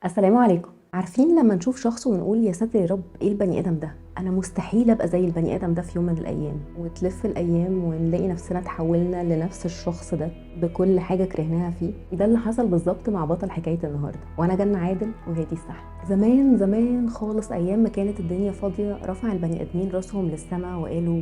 السلام عليكم. عارفين لما نشوف شخص ونقول يا ساتر يا رب ايه البني ادم ده، انا مستحيل ابقى زي البني ادم ده في يوم من الايام، وتلف الايام ونلاقي نفسنا تحولنا لنفس الشخص ده بكل حاجة كرهناها فيه. ده اللي حصل بالظبط مع بطل حكاية النهارده، وانا جنة عادل وهادي السحل. زمان زمان خالص، ايام ما كانت الدنيا فاضية، رفع البني ادمين راسهم للسما وقالوا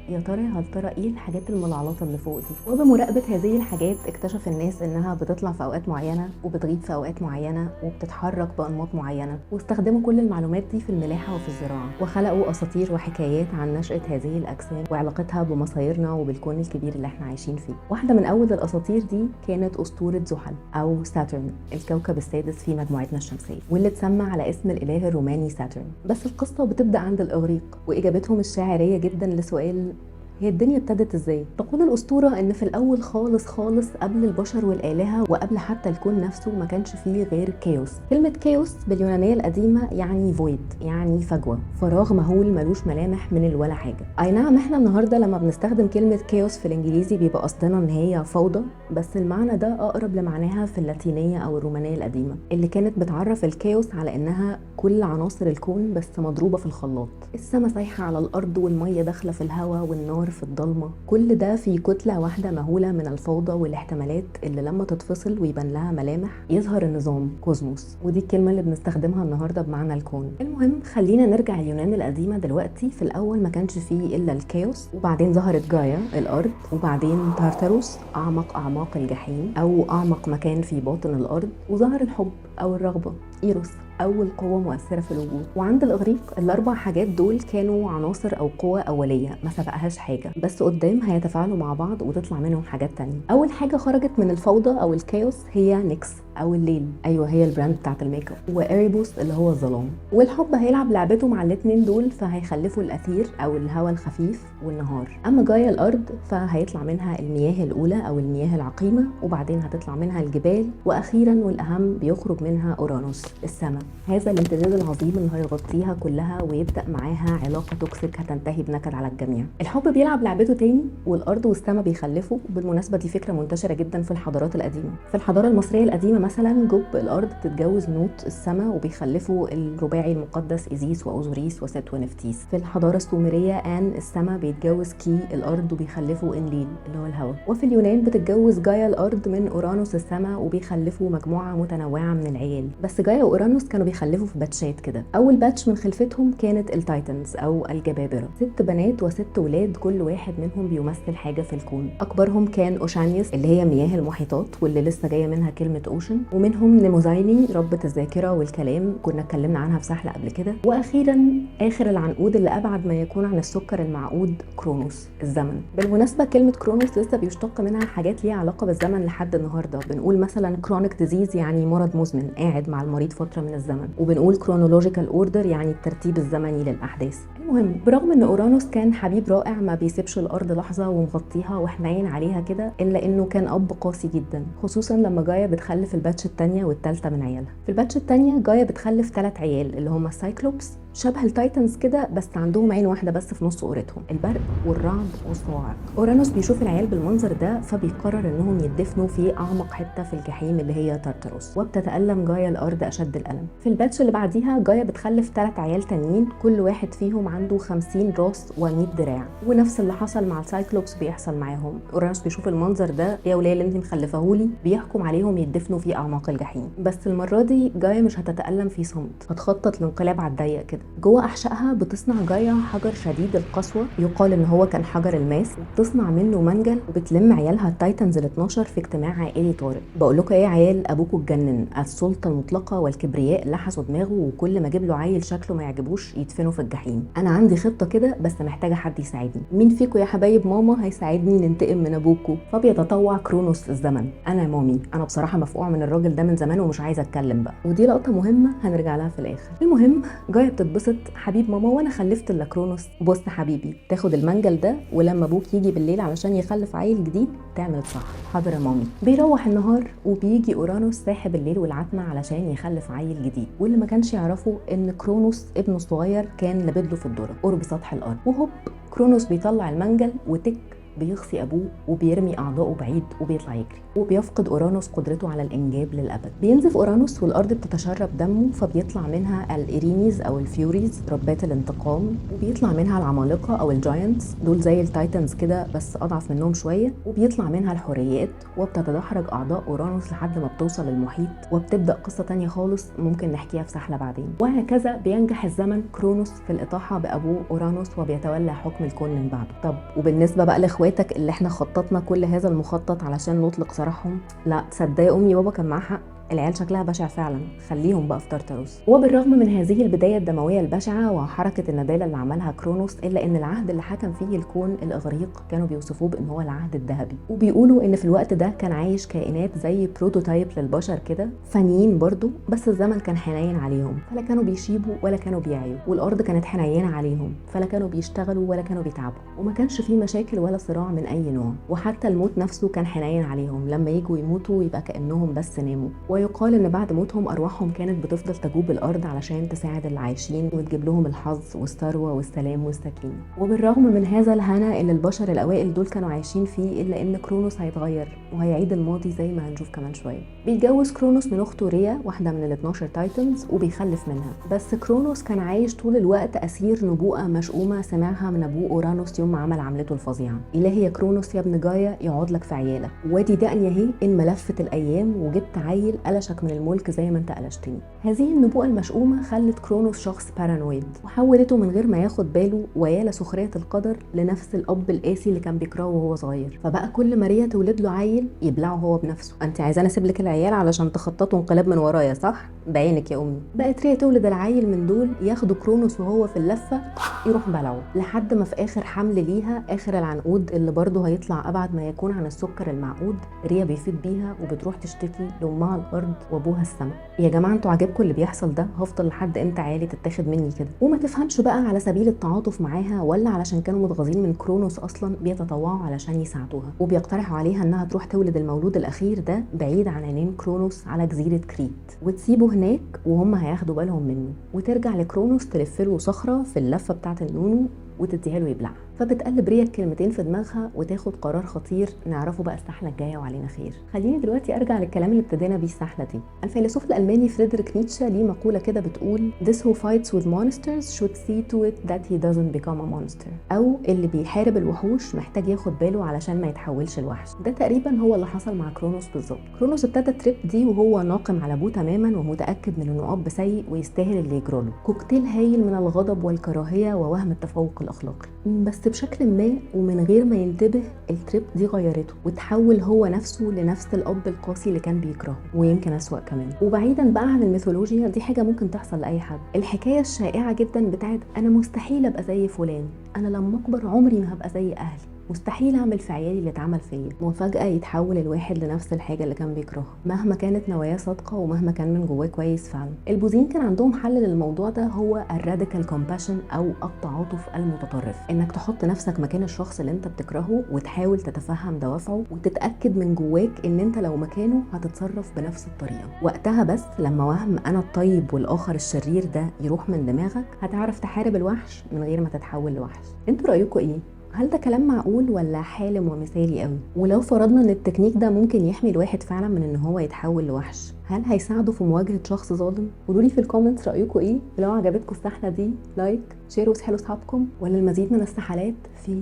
يا ترى هل ترى ايه الحاجات الملعلطه اللي فوق دي؟ وبمراقبه هذه الحاجات اكتشف الناس انها بتطلع في اوقات معينة وبتغيب في اوقات معينة وبتتحرك بانماط معينة، واستخدموا كل المعلومات دي في الملاحة وفي الزراعة، وخلقوا اساطير وحكايات عن نشاة هذه الاجسام وعلاقتها بمصايرنا وبالكون الكبير اللي احنا عايشين فيه. واحدة من اول الاساطير دي كانت اسطورة زحل او Saturn، الكوكب السادس في مجموعتنا الشمسية، واللي اتسمى على اسم الاله الروماني Saturn. بس القصة بتبدا عند الاغريق واجابتهم الشاعريه جدا لسؤال هي الدنيا ابتدت ازاي؟ تقول الأسطورة إن في الأول خالص خالص قبل البشر والآلهة وقبل حتى الكون نفسه ما كانش فيه غير chaos. كلمة chaos باليونانية القديمة يعني void، يعني فجوة، فراغ مهول ملوش ملامح من الولا حاجة. أي نعم احنا النهاردة لما بنستخدم كلمة chaos في الإنجليزي بيبقى قصدنا إن هي فوضى، بس المعنى ده أقرب لمعناها في اللاتينية أو الرومانية القديمة اللي كانت بتعرف ال chaos على إنها كل عناصر الكون بس مضروبة في الخلاط. السما سايحة على الأرض والمية داخلة في الهواء والنار في الضلمة، كل ده في كتلة واحدة مهولة من الفوضى والاحتمالات اللي لما تتفصل ويبان لها ملامح يظهر النظام cosmos، ودي الكلمة اللي بنستخدمها النهاردة بمعنى الكون. المهم خلينا نرجع اليونان القديمة دلوقتي. في الأول ما كانش فيه إلا ال chaos، وبعدين ظهرت جايا الأرض، وبعدين تارتاروس أعمق أعماق الجحيم أو أعمق مكان في باطن الأرض، وظهر الحب أو الرغبة إيروس، أول قوة مؤثرة في الوجود. وعند الإغريق الأربع حاجات دول كانوا عناصر أو قوة أولية ما سبقهاش حاجة، بس قدام هيتفاعلوا مع بعض وتطلع منهم حاجات تانية. أول حاجة خرجت من الفوضى أو ال chaos هي نيكس أو الليل، أيوة هي ال brand بتاعت الميك اب، وإريبوس اللي هو الظلام. والحب هيلعب لعبته مع الاتنين دول فهيخلفوا الأثير أو الهواء الخفيف والنهار. أما جايا الأرض فهيطلع منها المياه الأولى أو المياه العقيمة، وبعدين هتطلع منها الجبال، وأخيرا والأهم بيخرج منها أورانوس السماء، هذا الامتداد العظيم اللي هيغطيها كلها ويبدأ معاها علاقة toxic هتنتهي بنكد على الجميع. الحب بيلعب لعبته تاني والأرض والسماء بيخلفوا. بالمناسبة دي فكرة منتشرة جدا في الحضارات القديمة. في الحضارة المصرية القديمة مثلا جب الأرض بتتجوز نوت السماء وبيخلفوا الرباعي المقدس إيزيس وأوزوريس وست ونفتيس. في الحضارة السومرية آن السماء بيتجوز كي الأرض وبيخلفوا إنليل اللي هو الهواء. وفي اليونان بتتجوز جايا الأرض من أورانوس السماء وبيخلفوا مجموعة متنوعة من العيال. بس جايا وأورانوس كانوا بيخلفوا في batch ات كده. أول batch من خلفتهم كانت ال Titans أو الجبابرة، 6 بنات و6 ولاد، كل واحد منهم بيمثل حاجة في الكون. أكبرهم كان أوشانيوس اللي هي مياه المحيطات واللي لسه جاية منها كلمة ocean، ومنهم نيموزايني ربة الذاكرة والكلام، كنا اتكلمنا عنها في سحلة قبل كده. وأخيرا آخر العنقود اللي أبعد ما يكون عن السكر المعقود كرونوس الزمن. بالمناسبة كلمة كرونوس لسه بيشتق منها حاجات ليها علاقة بالزمن لحد النهاردة. بنقول مثلا chronic disease يعني مرض مزمن قاعد مع المريض فترة من الزمن، وبنقول chronological order يعني الترتيب الزمني للأحداث. المهم برغم ان اورانوس كان حبيب رائع ما بيسيبش الارض لحظة ومغطيها وحنين عليها كده، الا انه كان اب قاسي جدا، خصوصا لما جايا بتخلف ال batch الثانية والثالثة من عيالها. في ال batch الثانية جايا بتخلف 3 عيال اللي هم ال Cyclops، شبه ال Titans كده بس عندهم عين واحدة بس في نص قورتهم، البرق والرعد والصواعق. اورانوس بيشوف العيال بالمنظر ده فبيقرر انهم يدفنوا في اعمق حتة في الجحيم اللي هي تارتاروس، وبتتألم جايا الارض اشد الالم. في ال batch اللي بعديها جايا بتخلف 3 عيال تانيين، كل واحد فيهم عنده 50 راس و100 دراع، ونفس اللي حصل مع ال Cyclops بيحصل معاهم. اورانوس بيشوف المنظر ده، يا وليه اللي انت مخلفهولي، بيحكم عليهم يدفنوا في اعماق الجحيم. بس المرة دي جايا مش هتتألم في صمت، هتخطط لانقلاب على الضيق كده. جوه احشائها بتصنع جايا حجر شديد القسوة، يقال ان هو كان حجر الماس، وبتصنع منه منجل، وبتلم عيالها ال Titans ال 12 في اجتماع عائلي طارئ. بقول لكم ايه يا عيال، ابوكوا اتجنن، السلطة المطلقة والكبرياء لحسوا دماغه، وكل ما اجيب له عيل شكله ما يعجبوش يدفنه في الجحيم. انا عندي خطه كده بس محتاجه حد يساعدني، مين فيكم يا حبايب ماما هيساعدني ننتقم من ابوكوا؟ فبيتطوع كرونوس الزمن، انا يا مامي، انا بصراحة مفقوع من الراجل ده من زمان ومش عايزه اتكلم بقى. ودي لقطة مهمة هنرجع لها في الاخر. المهم جايا بتتبسط، حبيب ماما وانا خلفت الا كرونوس، بص حبيبي تاخد المنجل ده، ولما ابوك يجي بالليل علشان يخلف عيل جديد تعمل الصح. حاضر يا مامي. بيروح النهار وبيجي اورانوس ساحب الليل والعتمه علشان يخلف عيل جديد، واللي ما كانش يعرفه ان كرونوس ابنه الصغير كان لابد له في الذرة قرب سطح الارض. وهوب كرونوس بيطلع المنجل وتك بيخصي ابوه وبيرمي اعضائه بعيد وبيطلع يجري، وبيفقد اورانوس قدرته على الانجاب للابد. بينزف اورانوس والارض بتتشرب دمه، فبيطلع منها الإيرينيز او ال Furies ربات الانتقام، وبيطلع منها العمالقة او ال giants، دول زي ال Titans كده بس اضعف منهم شوية، وبيطلع منها الحوريات، وبتتدحرج اعضاء اورانوس لحد ما بتوصل للمحيط، وبتبدا قصة تانية خالص ممكن نحكيها في سحله بعدين. وهكذا بينجح الزمن كرونوس في الاطاحه بابوه اورانوس وبيتولى حكم الكون من بعده. طب وبالنسبة بقى لاخواتك اللي احنا خططنا كل هذا المخطط علشان نطلق سراحهم، لا تصدقي امي بابا كان معاه حق، العيال شكلها بشع فعلا، خليهم بقى في تارتاروس. وبالرغم من هذه البداية الدموية البشعة وحركه الندالة اللي عملها كرونوس، الا ان العهد اللي حكم فيه الكون الاغريق كانوا بيوصفوه بان هو العهد الذهبي، وبيقولوا ان في الوقت ده كان عايش كائنات زي prototype للبشر كده، فانيين برضو، بس الزمن كان حنين عليهم، فلا كانوا بيشيبوا ولا كانوا بيعيوا، والارض كانت حنينه عليهم، فلا كانوا بيشتغلوا ولا كانوا بيتعبوا، وما كانش فيه مشاكل ولا صراع من اي نوع، وحتى الموت نفسه كان حنين عليهم، لما يجوا يموتوا يبقى كانهم بس ناموا. ويقال ان بعد موتهم ارواحهم كانت بتفضل تجوب الارض علشان تساعد اللي عايشين وتجيب لهم الحظ والثروة والسلام والسكينة. وبالرغم من هذا الهنا اللي البشر الاوائل دول كانوا عايشين فيه، الا ان كرونوس هيتغير وهيعيد الماضي زي ما هنشوف كمان شوية. بيتجوز كرونوس من اخته ريا، واحدة من ال 12 Titans، وبيخلف منها. بس كرونوس كان عايش طول الوقت اسير نبوءة مشؤومه سمعها من ابوه اورانوس يوم ما عمل عملته الفظيعة. الهي يا كرونوس يا ابن جايا يقعد لك في عيالك، وادي دقني اهي ان ملفت الايام وجبت عيل قلشك من الملك زي ما انت قلشتني. هذه النبوءة المشؤومه خلت كرونوس شخص paranoid، وحولته من غير ما ياخد باله ويا لسخريه القدر لنفس الاب القاسي اللي كان بيكرهه وهو صغير. فبقى كل ما ريا تولد له عيل يبلعه هو بنفسه. انت عايزاني اسيب لك العيال علشان تخططوا انقلاب من ورايا صح؟ بعينك يا امي. بقت ريا تولد العيل من دول ياخدوا كرونوس وهو في اللفة يروح بلعه، لحد ما في اخر حمل ليها، اخر العنقود اللي برضه هيطلع ابعد ما يكون عن السكر المعقود، ريا بيفيض بيها وبتروح تشتكي لامها الارض وابوها السما. يا جماعة انتوا عاجبكم اللي بيحصل ده؟ هفضل لحد امتى عيالي تتاخد مني كده؟ وما تفهمش بقى على سبيل التعاطف معاها ولا علشان كانوا متغاظين من كرونوس اصلا، بيتطوعوا علشان يساعدوها، وبيقترحوا عليها انها تروح تولد المولود الاخير ده بعيد عن عينين كرونوس على جزيرة كريت، وتسيبه هناك وهم هياخدوا بالهم منه، وترجع لكرونوس تلف له صخرة في اللفة بتاعه النونو وتديها له يبلعها. فبتقلب ريا الكلمتين في دماغها وتاخد قرار خطير نعرفه بقى السحله الجاية وعلينا خير. خليني دلوقتي ارجع للكلام اللي ابتدينا بيه السحله دي. الفيلسوف الالماني فريدريك نيتشه ليه مقولة كده بتقول This who fights with monsters should see to it that he doesn't become a monster، او اللي بيحارب الوحوش محتاج ياخد باله علشان ما يتحولش لوحش. ده تقريبا هو اللي حصل مع كرونوس بالظبط. كرونوس ابتدى ال trip دي وهو ناقم على ابوه تماما ومتاكد من انه اب سيء ويستاهل اللي يجراله، كوكتيل هايل من الغضب والكراهية ووهم التفوق الاخلاقي. بس بشكل ما ومن غير ما ينتبه ال trip دي غيرته وتحول هو نفسه لنفس الاب القاسي اللي كان بيكرهه، ويمكن اسوأ كمان. وبعيدا بقى عن الميثولوجيا، دي حاجة ممكن تحصل لاي حد. الحكاية الشائعة جدا بتاعت انا مستحيل ابقى زي فلان، انا لما اكبر عمري ما هبقى زي اهلي، مستحيل اعمل في عيالي اللي اتعمل فيا، وفجاة يتحول الواحد لنفس الحاجة اللي كان بيكرهها مهما كانت نواياه صادقة ومهما كان من جواه كويس فعلا. البوذيين كان عندهم حل للموضوع ده، هو ال radical compassion او التعاطف المتطرف، انك تحط نفسك مكان الشخص اللي انت بتكرهه وتحاول تتفهم دوافعه وتتاكد من جواك ان انت لو مكانه هتتصرف بنفس الطريقة. وقتها بس لما وهم انا الطيب والاخر الشرير ده يروح من دماغك، هتعرف تحارب الوحش من غير ما تتحول لوحش. انتوا رايكم ايه؟ هل ده كلام معقول ولا حالم ومثالي قوي؟ ولو فرضنا ان التكنيك ده ممكن يحمي الواحد فعلا من ان هو يتحول لوحش، هل هيساعده في مواجهة شخص ظالم؟ قولوا لي في ال comments رايكم ايه. لو عجبتكم السحله دي like، share واسحلوا اصحابكم، ولا المزيد من السحلات في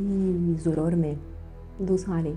زرار ما دوسوا عليه.